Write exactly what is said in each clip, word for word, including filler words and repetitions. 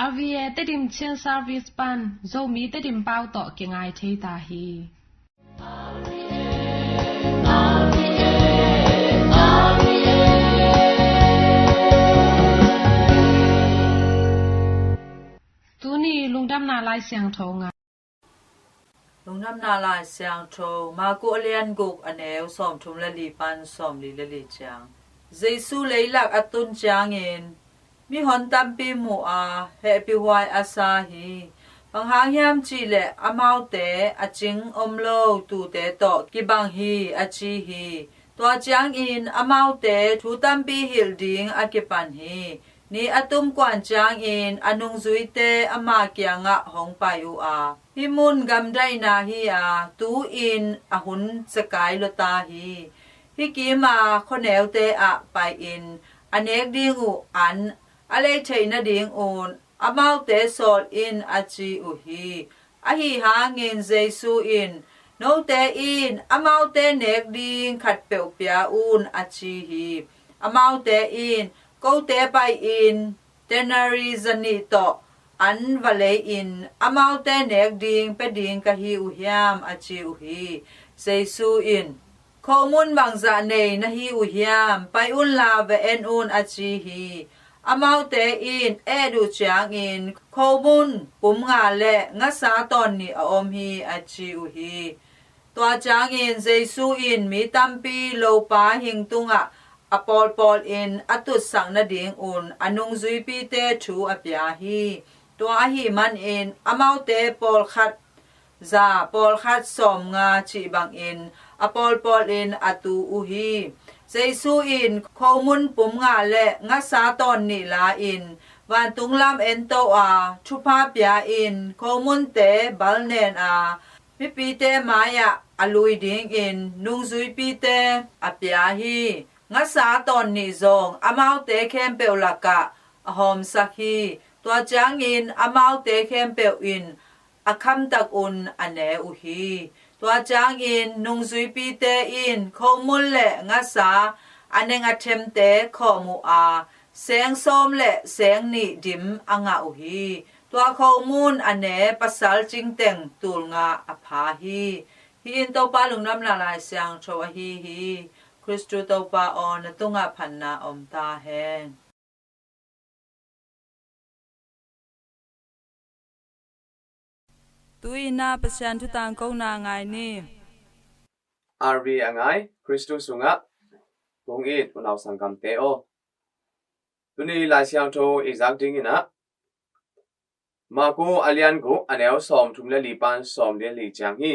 R V A Tedim Chin Service pan Zomi Tedim pau tawh kingai thei ta hi. Tuni lungdamna Lai Siangtho ngai. Lungdamna Lai Siangtho, Marku a lian guk, a neu sawmthum le li pan sawmli le li ciang. Jesu leilak a tun ciangin mihon tampi mu a, hehpihhuai a sa hi. Bang hang hiam cihleh amaute a cing om lo tuute tawh kibang hi, a ci hi. Tua ciangin amaute thu tampi hilh ding a kipan hi. Ni a tum kuan ciangin a nungzuite ama kiangah hong pai uh a, "Hih mun gamdaihna hi a, tu-in a hun cikai lua ta hi. Hih kima khuaneute ah pai-in a nek ding uh an a lei theih nadingun amaute sawl in," a ci uh hi. Ahi hangin Jesu in, "Note in amaute nek ding khatpeuh pia un," a ci hi. Amaute in, "Kote pai-in denari zanih tawh an va lei-in amaute nek ding pia ding ka hi uh hiam?" a ci uh hi. Jesu in, "Khomun bangzah nei na hi uh hiam? Pai unla va en un," a ci hi. Amaute in et uh ciangin, "Khomun pum nga le ngasa tawn nih a om hi," a ci uh hi. Tua ciangin Jesu in mi tampi lopa hing tungah a pawlpawl in a tutsak nadingun a nungzuipite thu a pia hi. Tua ahih manin amaute pawlkhat za, pawlkhat sawmnga cih bangin a pawlpawl in a tu uh hi. Jesu in khomun pum nga le ngasa tawn nih la-in vantung lam ento a, thupha pia-in khomunte balnen a, mipite mai-ah a lui dingin nungzuipite a pia hi. Ngasa tawn nih zong amaute khempeuh lakah a hawmsak hi. Tua ciangin amaute khempeuh in a khamtakun a ne uh hi. Tua ciangin nungzuipite in khomun le ngasa a neng a themte khawm uh a, seng sawm le seng nih dim a ngah uh hi. Tua khomun a ne pasal cingteng tulnga a pha hi. Hih in Topa Lungdamna Lai Siangtho ahi hi. Khristu Topa aw, na tungah phatna om ta hen. Tu-in ah Pasian thutangkona ngai ni. R V A ngai, Khristu sungah kong it unau sanggamte aw. Tuni Lai Siangtho i zak dingin ah Marku a lian guk, a neu sawmthum le li pan sawmli le li ciang hi.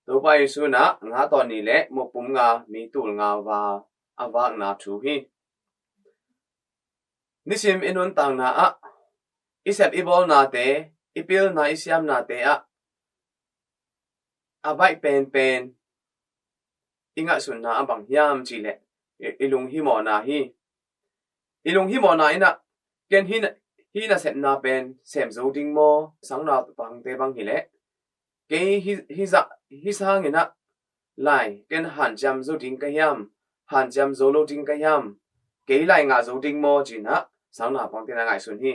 Topa Jesu in ah nga tawn nih le muk pum nga, mi tulnga va a vakna thu hi. Nisim i nuntakna ah, i sep i bawlnate, i pilna i siamnate ah a baih penpen i ngaihsutna ah bang hiam cihleh i, i lunghimawhna hi. I lunghimawhna in ah, "Ken hih na, hih nasepna pen sem zo ding maw, sangnaupangte bang hileh? Kei hih, hih zah, hih sangin ah lai ken hanciam zo ding ka hiam, hanciam zo lo ding ka hiam? Kei lai ngah zo ding maw?" ci-in ah sangnaupangte in a ngaihsun hi.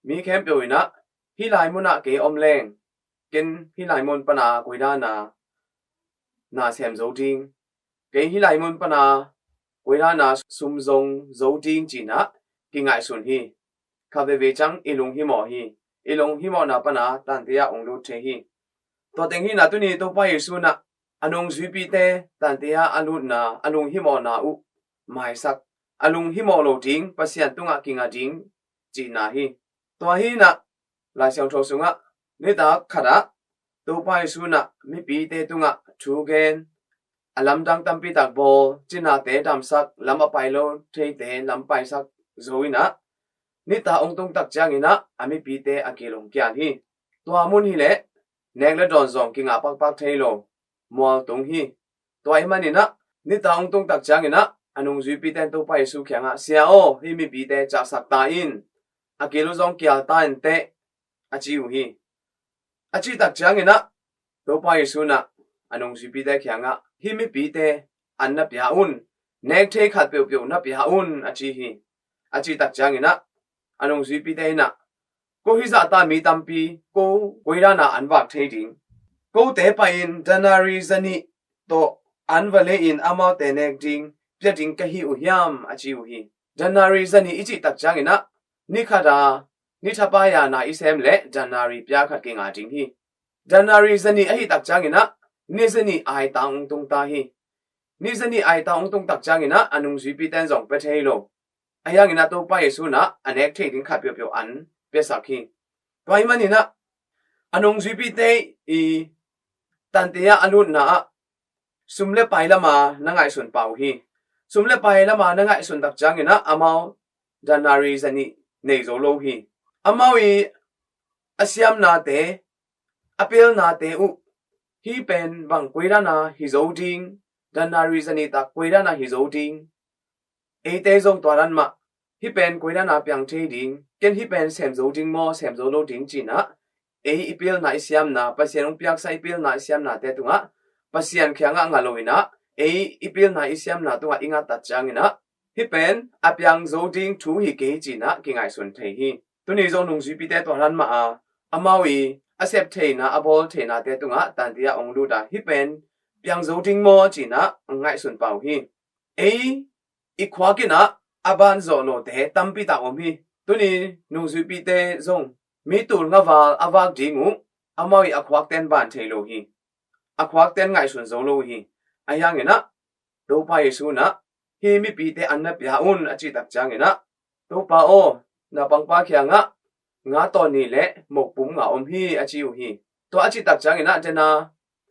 Mi khempeuh in ah, "Hih lai munah kei om leng, ken hih lai mun pana koi dana na sem zo ding, kei hih lai mun pana koi dana sum zong zo ding," ci-in ah kingaihsun hi. Khat veivei ciang i lunghimawh hi. I lunghimawhna pana tante ah hong lut thei hi. Tua teng hi-in ah tuni Topa Jesu in ah a nungzuipite tante ah a lutna, a lunghimawhna uh maisak, a lunghimawh lo ding, Pasian tungah kinga ding cihna hi. Tua hi-in ah Lai Siangtho sungah nitak khatah Topa Jesu in ah mipite tungah thu gen, a lamdang tampi tak bawl, cinate damsak, lam a pai lo theite lam paisak zo in ah, nitak hong tung tak ciangin ah a mipite a gil hong kial hi. Tua mun hileh nek le dawn zong kingah pakpak thei lo, mual tung hi. Tua ahih manin ah nitak hong tung tak ciangin ah a nungzuipite in Topa Jesu kiangah, "Sia aw, hih mipite ciahsak ta in, a gil uh zong kial ta in teh," a ci uh hi. A cih tak ciangin ah Topa Jesu in ah a nungzuipite kiangah, "Hih mipite an na pia un, nek thei khat peuhpeuh na pia un," a ci hi. A cih tak ciangin ah a nungzuipite in ah ko hizahta mi tampi ko koidan a an vak thei ding? Kote pai-in danari zanih tawh an va lei-in amaute nek ding pia ding ka hi uh hiam? a ci uh hi. Danari zanih i cih tak ciangin ah ni khat a ni thapai a na i sem leh danari pia khat kinga ding hi. Danari zanih ahih tak ciangin ah ni zanih aitang hong tung ta hi. Ni zanih aitang hong tung tak ciangin ah a nungzuipite in zong pia thei lo. Ahi hangin ah Topa Jesu in ah a nek thei ding khat peuhpeuh an piasak hi. Tua ahih manin ah a nungzuipite i tante ah a lutna ah sum le pai lam a na ngaihsun pah uh hi. Sum le pai lam a na ngaihsun tak ciangin ah amau danari zanih nei zo lo hi. Amau i a siamnate, a pilnate uh hih pen bang koidan a hi zo ding, danari zanih tak koidan a hi zo ding, eite zong tua dan mah, hih pen koidan a piang thei ding, ken hih pen sem zo ding maw, sem zo lo ding ci-in ah ei i pilna i siamna, Pasian hong piaksa i pilna i siamnate tungah Pasian kiangah ngah lo-in ah ei i pilna i siamna tungah i ngahtat ciangin ah hih pen a piang zo ding thu hi kei ci-in ah kingaihsun thei hi. Tuni zong nungzuipite tua dan mah a, amau i a sep theihna, a bawl theihnate tungah tante ah hong lut a, hih pen piang zo ding maw ci-in ah hong ngaihsun pah uh hi. Ei i khuak in ah a ban zawh lote tampi tak om hi. Tuni nungzuipite zong mi tul nga val a vak ding uh amau i a khuakte in ban thei lo hi. A khuakte in ngaihsun zo lo uh hi. Ahi hangin ah Topa Jesu in ah hih mipite an na pia un a cih tak ciangin ah, Topa aw, naupangpa kiangah nga tawn nih le mokpum nga om hi, a ci uh hi. Tua a cih tak ciangin ah den a,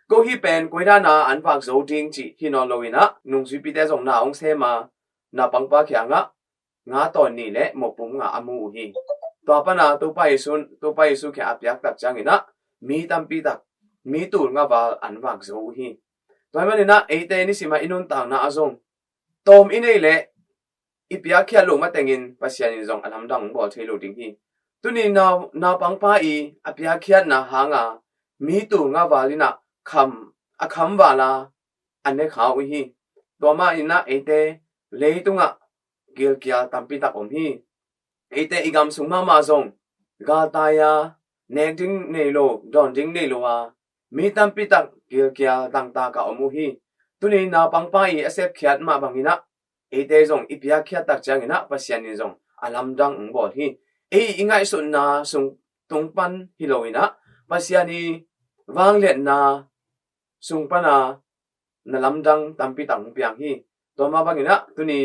ko hih pen koidan a an vak zo ding cih hi nawn lo-in ah nungzuipite zong na hong sem a, naupangpa kiangah nga tawn nih le mokpum nga a mu uh hi. Tua pan a Topa Jesu, Topa Jesu kiangah a piak tak ciangin ah mi tampi tak, mi tul nga val an vak zo uh hi. Tua ahih manin ah eite nisim a i nuntakna ah zong tawm i neih leh i piakkhiat loh matengin Pasian in zong a lamdang hong bawl thei lo ding hi. Tuni nau, naupangpa i a piakkhiatna hang a mi tul nga val in ah kham, a kham val a a ne kha uh hi. Tua mah in ah eite leitungah gilkial tampi tak om hi. Eite i gam sung mahmah zong galtai a, nek ding nei lo, dawn ding nei lo a mi tampi tak gilkial dangtak a om uh hi. Tuni naupangpa i a sepkhiat mah bangin ah eite zong i piakkhiat tak ciangin ah Pasian in zong a lamdang hong bawl hi. Ei i ngaihsutna sung tung pan hi lo-in ah Pasian i vangliatna sung pan a na lamdang tampi tak hong piang hi. Tua mah bangin ah tuni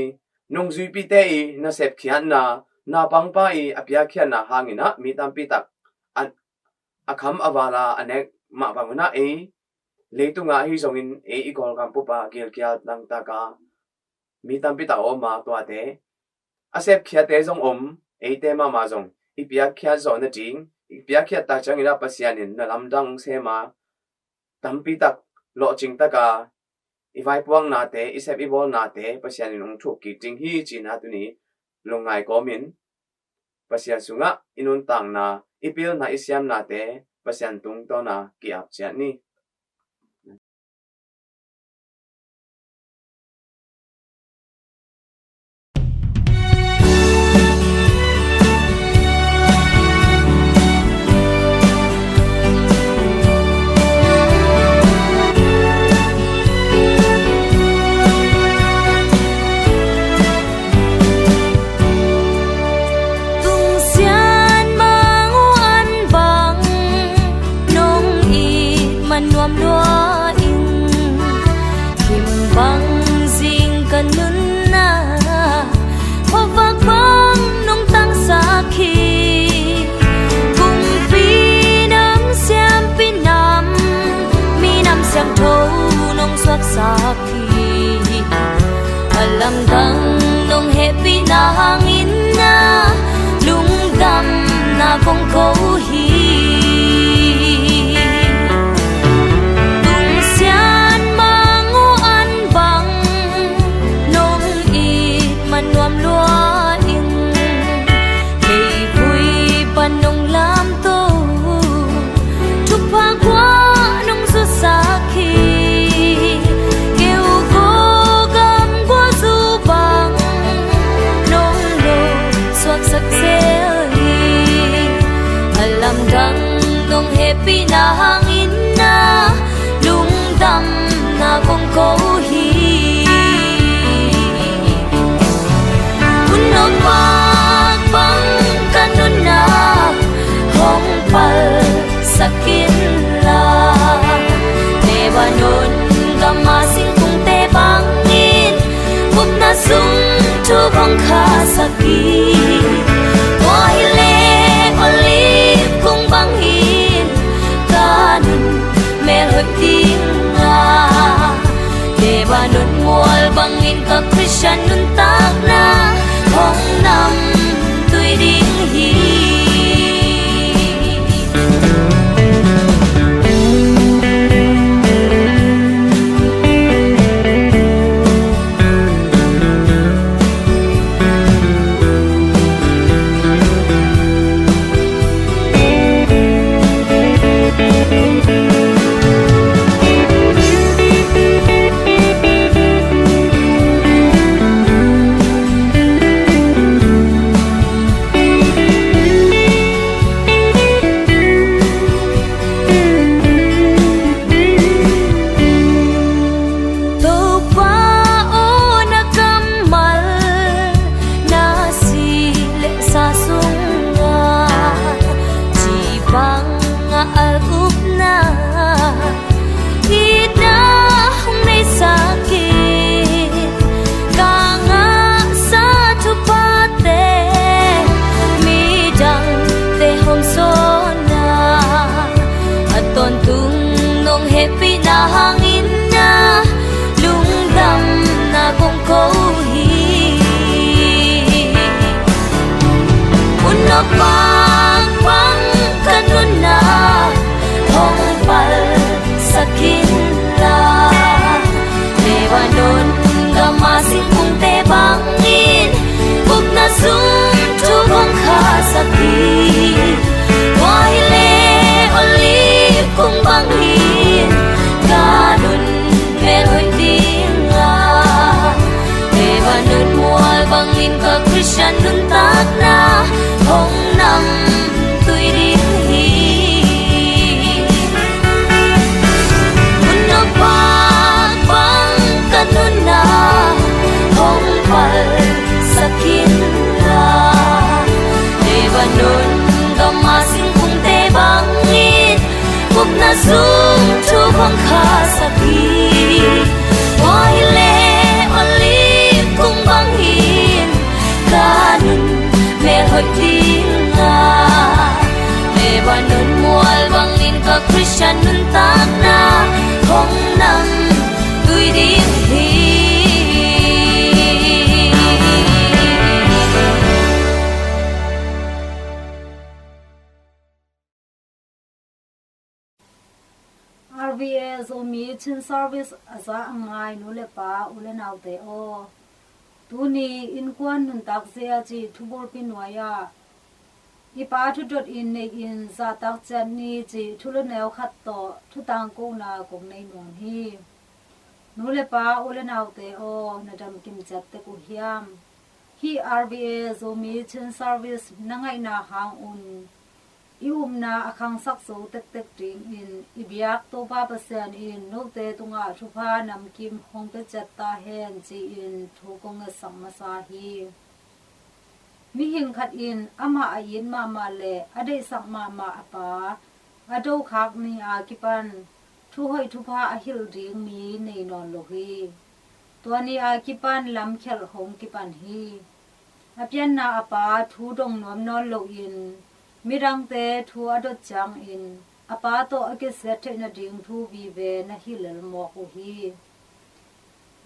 nungzuipite i na sepkhiatna, naupangpa i a piakkhiatna hangin ah mi tampi tak a, a kham a val a a nek mah bangin ah ei leitungah ahi zongin ei i Kawlgam pupa gilkial dangtak a mi tampi tak a om a, tuate a sepkhiatte zong om. Eite mahmah zong i piakkhiat zawh nading, i piakkhiat tak ciangin ah Pasian in na lamdang sem a, tampi tak lawhcing tak a i vaipuaknate, i sep i bawlnate Pasian in hong thuk kik ding hi ci-in ah tuni lungngai kawmin Pasian sungah i nuntakna, i pilna, i siamnate Pasian tungtawn a ki-ap ciat ni. Tung sian mang uh an bang nong it man nuam lua ing. Kim bang zing ka nunna khuavak bang nong tangsak hi. Kumpi nam siampi nam minam siangtho nong suaksak hi. A lamdang nong hehpihna hangin na lungdamna kong ko hi. Tung sian mang uh an bang nong it man nuam lua ing. Meivui pan nong lamto thupha kua nong zusak hi. Keu ko gam kua zu bang nong lo suaksak zel hi. Nong hehpihna hangin na lungdamna kong ko hi. Hun nopbak bang ka nunna hong palsak inla, Lebanon gama singkungte bangin gupna sung thu kong khasak hi. Tua hileh olive kung bangin ka nun mel hoih dinga, Lebanon mual bangin ka Khristian nuntakna hong namtui ding hi. Topa aw, na kammal na si le sa sungah ci bangah al upna itna hong neisak in, ka ngahsa thuphate midangte hong sawlna, a tawntung nong hehpihna hangin na lungdamna kong ko hi. Hun nopbak bang ka nunna hong palsak inla, Lebanon gama singkungte bangin gupna sung thu kong khasak hi. Tua hileh olive kung bangin ka nun mel hoih dinga, Lebanon mual bangin ka Khristian nuntakna hong namtui ding hi. Hun nopbak bang ka nunna hong palsak inla, Lebanon gama singkungte bangin gupna sung thu kong khasak hi. Tua hileh olive kung bangin ka nun mel hoih dinga, Lebanon mual bangin ka Khristian nuntakna hong namtui ding hi. R V A Zomi Chin Service a za a ngai nu le pa, u le naute aw, tuni innkuan nuntak zia cih thubulpi nuai-ah i Pa thudot in nei in zahtak ciat ni cih thulu neu khat tawh thutangkona kong nei nuam hi. Nu le pa, u le naute aw, na damkim ciat tek uh hiam? Hih R V A Zomi Chin Service na ngaihna hang un i upna a khangsak zo tektek dingin i biak Topa Pasian in note tungah thupha namkim hong pia ciat ta hen ci-in thu kong ngetsak masa hi. Mihing khat in amah a it mahmah le a deihsak mahmah a pa a dokhak ni a kipan thuhoih thupha a hilh ding mi nei nawn lo hi. Tua ni a kipan lamkhialh hong kipan hi. A pianna a pa thu dong nuam nawn loin midangte thu a dot ciangin a pa tawh a kisiat theih nading thu vive na hi lel mawk uh hi.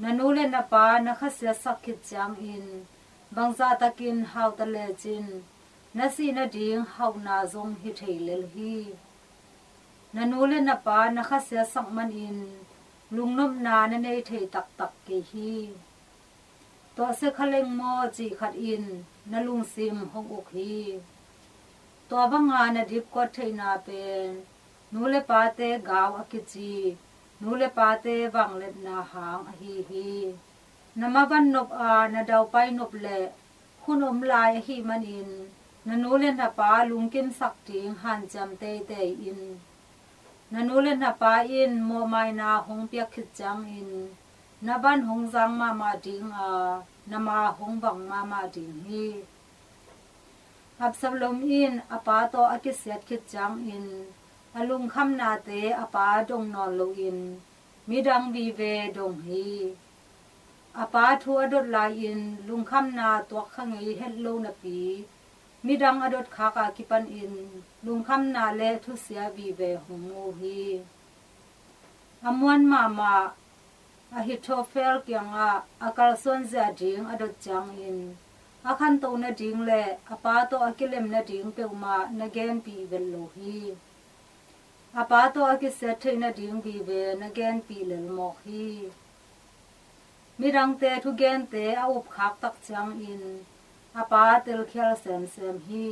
Na nu le na pa na khasiatsak khit ciangin bangzah takin hau ta lecin na sih nading hauhna zong hi thei lel hi. Na nu le na pa na khasiatsak manin lungnopna na nei thei taktak kei hi. Tuahsia kha leng maw cih khat in na lungsim hong uk hi. Tua banga na dipkuat theihna pen nu le pate gau a kici, nu le pate vangliatna hang ahi hi. Na mavan nop a na daupai nop le hun om lai ahih manin Na nu le na pa lungkimsak ding hanciam teitei in. Na nu le na pa in mawhmaina hong piak khit ciangin na van hong zang mahmah ding a, na ma hong vang mahmah ding hi. Absalom in a pa tawh a kisiat khit ciangin a lungkhamnate a pa dong nawn loin midang vive dong hi. A pa thu a dot lai-in lungkhamna tuak kha ngei het lo napi midang a dot khak a kipanin lungkhamna le thusia vive hong mu hi. A muan mahmah Ahithophel kiangah a kalsuan zia ding a dot ciangin a khanto nading le a pa tawh a kilem nading peuhmah na genpih vet lo hi. A pa tawh a kisiat theih nading vive na genpih lelmawk hi. Midangte thugente a upkhak tak ciangin a pa telkhial semsem hi.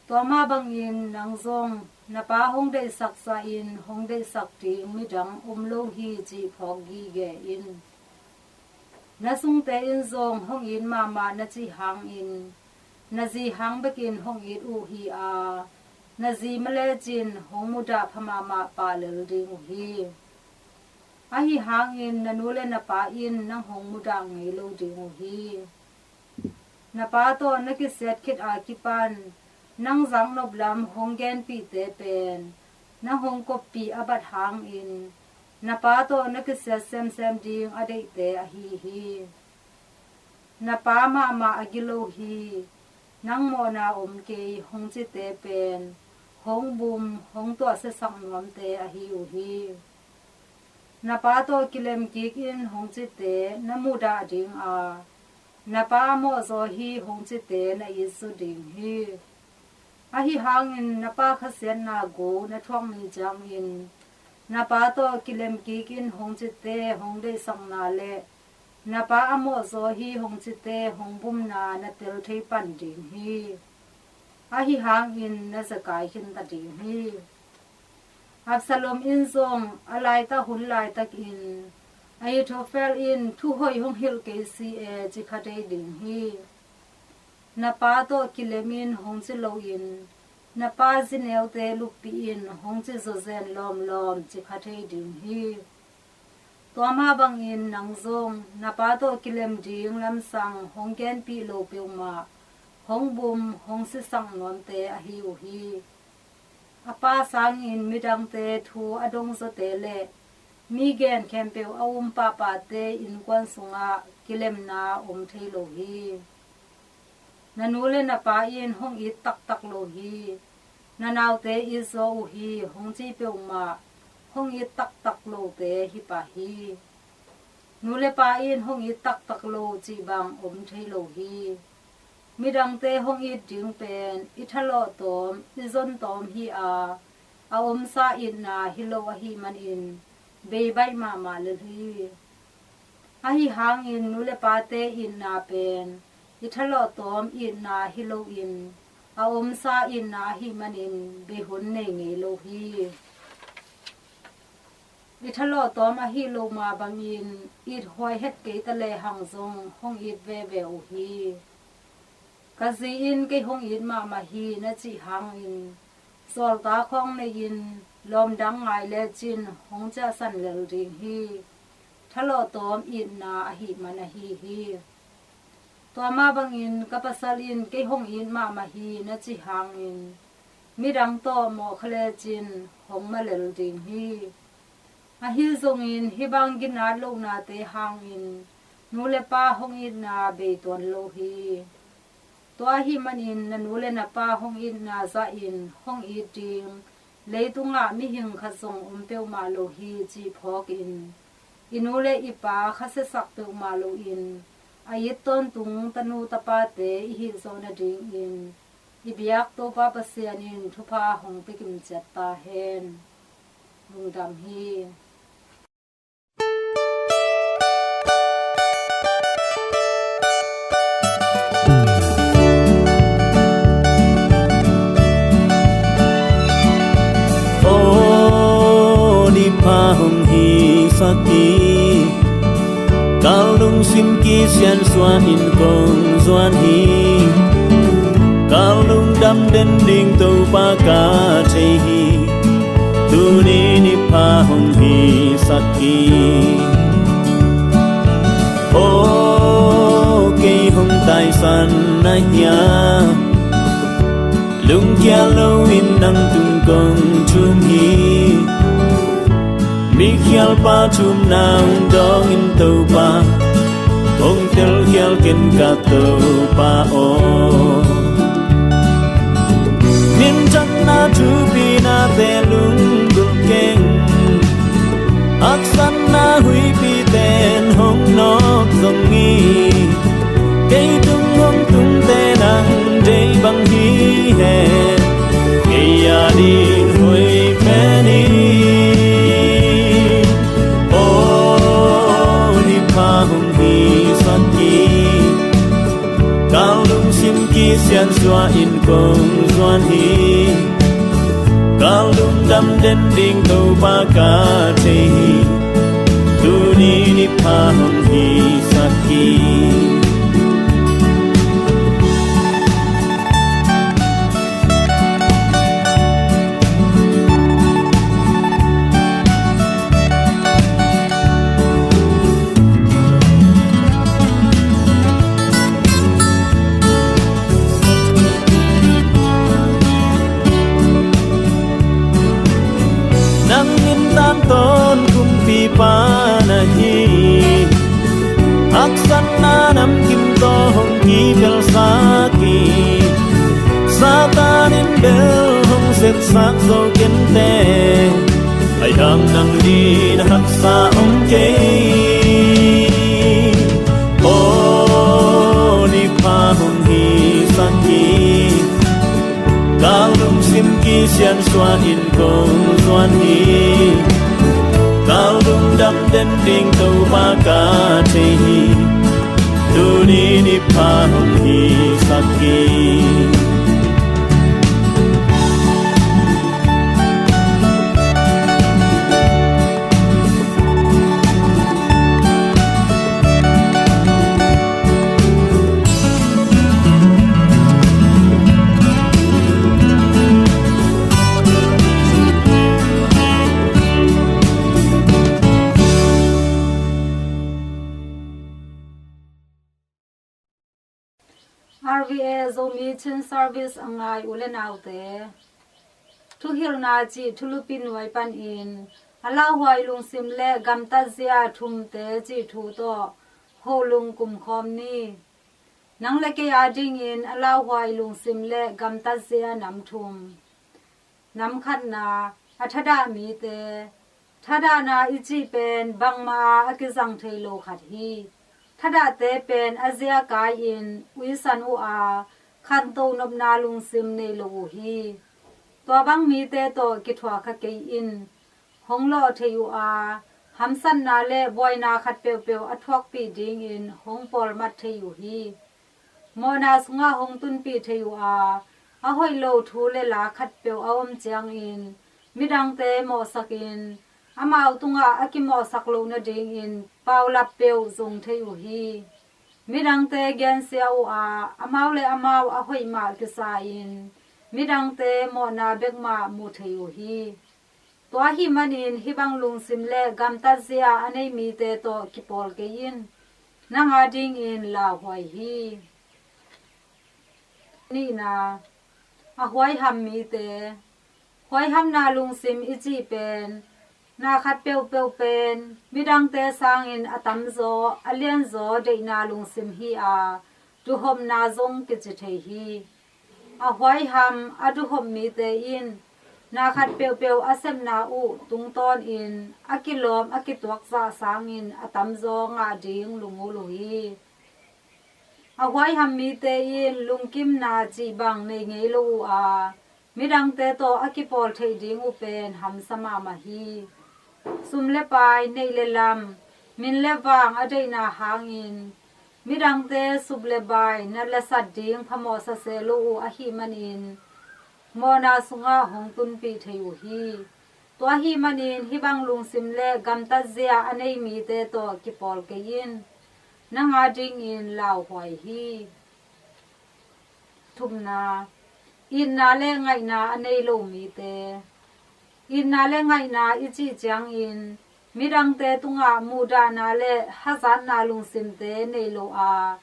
Tua mah bangin nang zong na pa hong deihsak zahin hong deihsak ding midang om lo hi cih phawk gige in. Na sungte in zong hong it mahmah na cih hangin na zi hang bekin hong it uh hi a, na zi ma lecin hong mudah pha mahmah pah lel ding uh hi. Ahi hangin na nu le na pa in nang hong mudah ngei lo ding uh hi. Na pa tawh na kisiat khit a kipan nang zaknop lam hong genpihte pen nang hong koppih a bat hangin na pa tawh na kisiat semsem ding a deihte ahi hi. Na pa mahmah a gilo hi, nang mawhna om kei hong cite pen hong bum hong tuahsiasak nuamte ahi uh hi. Na pa tawh kilem kik in hong cite na mudah ding a, na pa a mawhzaw hi hong cite na it zaw ding hi. Ahi hangin na pa khasiatna gu na thuak ni ciangin na pa tawh kilem kik in hong cite hong deihsakna le na pa a mawhzaw hi hong cite hong bumna na tel thei pan ding hi. Ahi hangin na zekai khinta ding hi. Absalom in zong a laitak hun laitakin Ahithophel in thuhoih hong hilh kei si e ci kha thei ding hi. Na pa tawh kilem in hong ci loin na pa zineute luppih in hong ci zawzen lawmlawm ci kha thei ding hi. Tua mah bangin nang zong na pa tawh kilem ding lamsang hong genpih lo peuhmah hong bum hong sisak nuamte ahi uh hi. A pa sangin midangte thu a dongzawte le mi gen khempeuh a um pahpahte innkuan sungah kilemna om thei lo hi. Na nu le na pa in hong it taktak lo hi. Na naute it zaw uh hi hong ci peuhmah hong it taktak lote hi pah hi. Nu le pa in hong it taktak lo cih bang om thei lo hi. Midangte hong it ding pen i thalawh tawm i zon tawm hi a, a omsa itna hi lo ahih manin beibaih mahmah lel hi. Ahi hangin nu le pate itna pen i thalawh tawm itna hi loin a omsa itna ahih manin bei hun nei ngei lo hi. I thalawh tawm ahi lo mah bangin it huai het kei ta lehang zong hong it veve uh hi. Ka zi in kei hong it mahmah hi na cih hangin zawlta khawng nei-in lawmdang ngai lecin hong ciahsan lel ding hi. Thalawh tawm itna ahih man ahi hi. Tua mah bangin ka pasal in kei hong it mahmah hi na cih hangin midang tawh mawh kha lecin hong ma lel ding hi. Ahi zongin hih bang ginat lohnate hangin nu le pa hong itna bei tuan lo hi. Tua ahih manin na nu le na pa hong itna zahin hong it ding leitungah mihing khat zong om peuhmah lo hi cih phawkin i nu le i pa khasiasak peuhmah loin a it tawntung tanu tapate i hih zawh nadingin i biak Topa Pasian in thupha hong pia kim ciat ta hen. Lungdam hi. Aw, ni pha hong hi sak hi. Kal lungsim kisian suah in kong zuan hi. Ka lungdam den ding Topa ka thei hi. Tuni ni pha hong hisak hi. Aw, kei hong taisan na hia? Lungkia loin nang tung kong thum hi. Mikhial pa thumna hong dawng in Topa, kong telkhial ken ka Topa aw. Minthanna thupinate lunggulh keng, haksatna huipite in hong nawk zong hi. Kei tung hong tungte nang deih bang hi hen, kei ading hoih pen hi. Aw, ni pha hong hisak hi. Ka lungsim kisiansuah in kong zuan hi. Ka lungdam den ding Topa ka thei hi. Tuni ni pha hong hisak hi. Nang in tangtawn kumpipa na hi. Haksatna namkim tawh hong kipelsak hi. Satan in bel hong setsak zo kei inteh, ahi hang nang ding na haksa om kei. Aw, ni pha hong hisak hi. Ka lungsim kisiansuah in kong zuan hi. Ka lungdam den ding Topa ka thei hi. Tuni ni pha hong hisak hi. R V A Zomi Chin Service a ngai u le naute, thuhilhna cih thulupi nuai panin a lauhuai lungsim le gamtatzia thumte cih thu tawh holung kumkhawm ni. Nang le kei adingin a lauhuai lungsim le gamtatzia nam thum. Nam khatna, a thadah mite. Thadahna i cih pen bangmah a kizang thei lo khat hi. Thadahte pen a zia kai-in uisan uh a, khanto nopna lungsim nei lo uh hi. Tua bang mite tawh kithuah kha kei in. Hong lawh thei uh a, hamsatna le buaina khat peuhpeuh a thuakpih dingin hong pawlmat thei uh hi. Mawhna sungah hong tunpih thei uh a, a hoih lo thu le la khatpeuh a om ciangin midangte mawhsakin, amau tungah a kimawhsak loh nadingin paulap peuh zong thei uh hi. Midangte gensia uh a, amau le amau a hoih mah kisa-in midangte mawhna bek mah mu thei uh hi. Tua ahih manin hih bang lungsim le gamtatzia a nei mite tawh kipawl kei in. Nang adingin lauhuai hi. Nihna, a huaiham mite. Huaihamna lungsim i cih pen na khat peuhpeuh pen midangte sangin a tamzaw, a lianzaw deihna lungsim hi a, duhhopna zong kici thei hi. A huaiham, a duhhop mite in na khat peuhpeuh a sepna uh tungtawnin a kilawm, a kituak zah sangin a tamzaw ngah ding lunggulh uh hi. A huaiham mite in lungkimna cih bang nei ngei lo uh a, midangte tawh a kipawl theih ding uh pen hamsa mahmah hi. Sum le pai, neih le lam, min le vang a deihna hangin midangte sup le bai, nat le sat ding phamawhsa se lo uh ahih manin mawhna sungah hong tunpih thei uh hi. Tua ahih manin hih bang lungsim le gamtatzia a nei mite tawh kipawl kei in. Nang adingin lauhuai hi. Thumna, itna le ngaihna a nei lo mite. Itna le ngaihna i cih ciangin midangte tungah muhdahna le hazatna lungsimte nei lo a,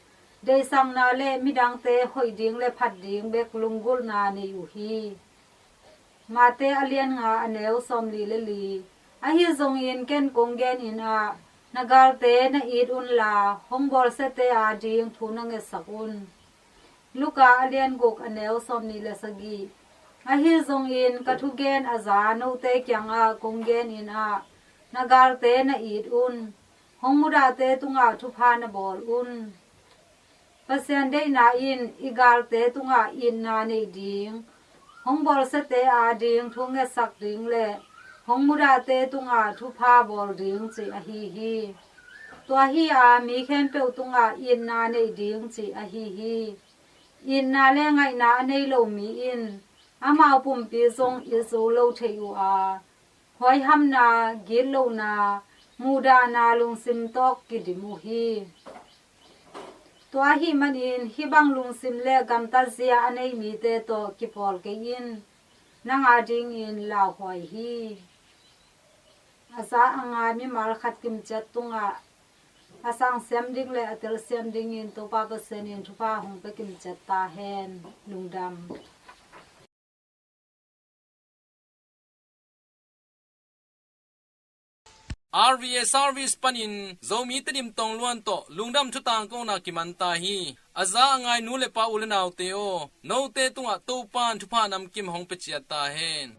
deihsakna le midangte hoih ding le phat ding bek lunggulhna nei uh hi. Mate a lian nga a neu sawmli le li. Ahi zongin ken kong genin ah, na galte na it unla, hong bawlsiate ading thu na ngetsak un. Luka a lian guk a neu sawmni le sagih. Ahi zongin ka thugen a za note kiangah kong genin ah, na galte na it un. Hong mudahte tungah thupha na bawl un. Pasian deihna in i galte tungah itna neih ding, hong bawlsiate ading thu ngetsak ding le hong mudahte tungah thupha bawl ding cih ahi hi. Tua hi a mi khempeuh tungah itna neih ding cih ahi hi. Itna le ngaihna a nei lo mi in amau pumpi zong it zo lo thei uh a, huaihamna, gitlohna, muhdahna lungsim tawh kidim uh hi. Tua ahih manin hih bang lungsim le gamtatzia a nei mite tawh kipawl kei in, nang adingin lauhuai hi. A za a ngai mimal khat kimciat tungah a sang siam ding le a tel siam dingin Topa Pasian in thupha hong pia kimciat ta hen. Lungdam. R V A service panin Zomi Tedim tong luan tawh lungdam thutang kona kiman ta hi. A za a ngai nu le pa, u le naute aw, note tungah Topan thupha namkim hong pia ciat ta hen.